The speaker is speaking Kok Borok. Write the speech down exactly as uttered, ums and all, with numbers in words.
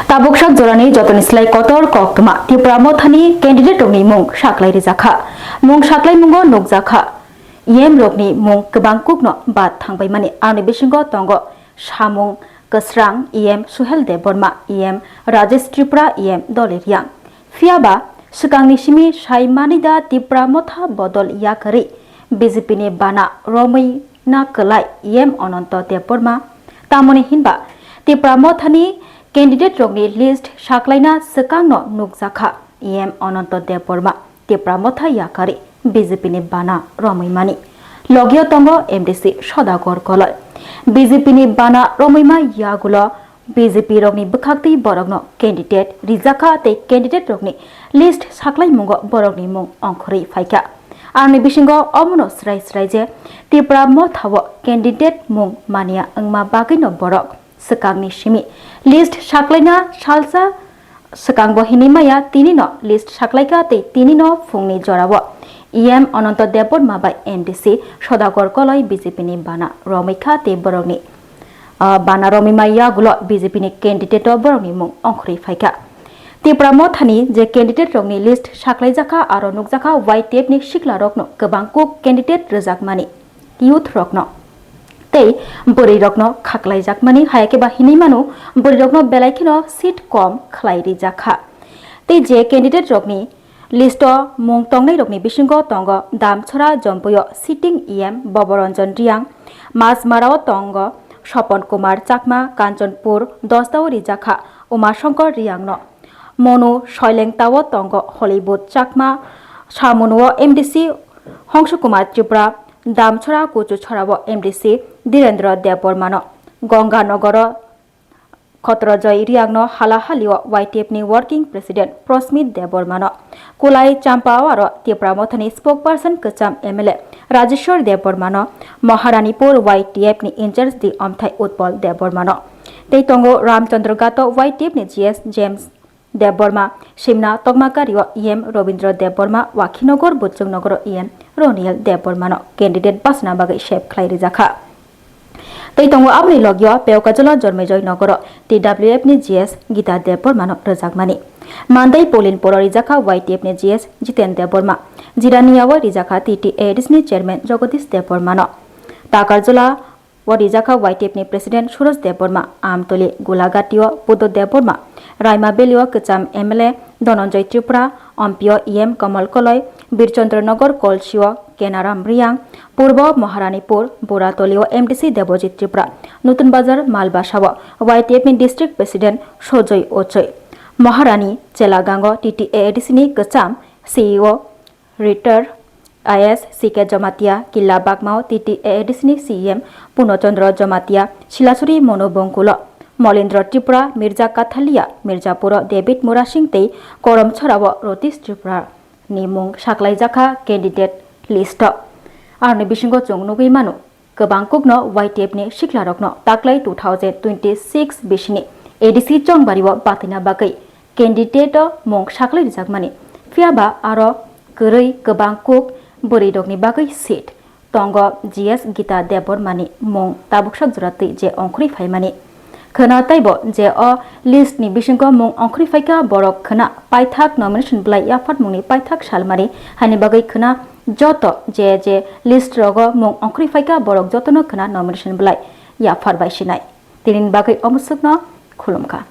Tabuk sak jorani jotoni slai kotor koktwma Tipra Mothani candidate rokni mung saklai rijakha. Mung saklaimungo nukjakha E M rokni mung kwbang kukno bad thangbaimani. Aroni bisingo tongo samung kwsrang E M Suhel Debbarma, E M Rajesh Tripura, E M Doli Riang. Phiyaba swkangni simi sai manida Tipra Motha bodol yakarwi B J P ni bana romwi na kwlai E M Ananto Debbarma. Tamoni hinba Tipra Mothani candidate rokni list saklaina swkangno nukjakha E M Ananto Debbarma Tipra Motha yakarwi B J P ni bana romwi mani. Logio tongo M D C Sodagor Koloi. B J P ni bana romwi ma yagulo B J P rokni bwkhaktwi borokno candidate rijakha tei candidate rokni list saklaimungo borokni mung ongkhorwi phaikha. Aroni bisingo omono srai srai je Tipra Mothao candidate mung mania wngma bagwino borok swkangni simi list saklaina salsa swkangbo hinwi maya, tinino list saklaikha tei tinino phungni jorao E M Ananto Debbarma bai M D C Sodagor Koloi B J P ni bana romwi kha tei borokni ah, bana romwi ma yagulo B J P ni candidate o borokni mung ongkhorwi phaikha. Tipra Mothani je candidate rokni list saklaijakha, aro nukjakha Y T F ni sikla rokno kwbang kuk candidate rwjakmani, youth rokno tei bwrwi rokno khaklaijakmani, hayakhe ba hinwi mano bwrwi rokno belai kheno seat kom khlai rijakha. Tei je candidate rokni list o mung tongnairokni bisingo tongo Damchora Jompuio sitting E M Boboranjan Riang, Masmarao tongo Sopon Kumar Chakma, Kanchanpur dostao rijakha Umashankar Riangno, Monu Soilengtao tongo Hollywood Chakma, Samunuo M D C Hongsu Kumar Tripura, Damchora Kuchuchorao M D C Dhirendra Debbarmano, Ganganagaro Khotrojoy Riangno halahalio Y T F ni Working President Prosmit Debbarmano, Kulai Champao aro Tipra Mothani Spokesperson kwcham M L A Rajeshwar Debbarmano, Maharanipur Y T F ni in-charge di Omthai Utpal Debbarmano. Tei tongo Ramchandra Gato Y T F ni G S James Debbarma, Simna Tokmakario E M Robindra Debbarma, Wakhinagar Buchungnagaro E M Roniel Debbarmano candidate bachna bagwi sep khlai rijakha. Tei tongo aboni logio Pekajala Jormaijoy Nogoro T W F ni G S Gita Debbarmano rwjakmani. Mandai Polin Poro rijakha Y T F ni G S Jiten Debbarma, Jiraniao rijakha T T A D C ni Chairman Jagadish Debbarmano. Takarjala o rijakha Y T F ni President Suraj Debbarma, Amtoli Gulagatio Buddha Debbarma, Raima Valley o kwcham M L A Dhananjay Tripura, Ompio E M Kamal Koloi, Birchandranagar Kolsio Kenaram Riang, Purbo Maharanipur Buratoli o M D C Debojit Tripura, Nutun Bazar Malbasa o Y T F ni District President Sojoy Ochoi, Maharani Chelagang o T T A A D C ni kwcham C E O Retired I A S C K Jamatia, Killa Bagmao T T A A D C ni C E M Purno Chandra Jamatia, Silasuri Monu Bongkulo Molindra Tripura, Mirza Kathalia, Mirzapuro David Murasing tei Koromchorao Rotish Tripura ni mung saklaijakha candidate list o. Aroni bisingo chwng nugwi mano, kwbang kukno Y T F ni siklarokno taklai two thousand twenty-six bisini A D C chongbario batwina bagwi candidate o mung saklai rijakmani, phiyaba aro kwrwi kwbang kuk bwrwirokni bagwi seat tongo G S Gita Debbarmani mung tabuksa jora twi je ongkhorwi phaimani. Khwna taibo je o list ni bisingo mung ongkhorwi phaikha borok khwna paithak nomination bwlai yapharmungni paithak salmari haini bagwi khwna joto je je list rogo mung ongkhorwi phaikha borok jotono khwna nomination bwlai yaphar bai sinai. Tinini bagwi omusukno khulumkha.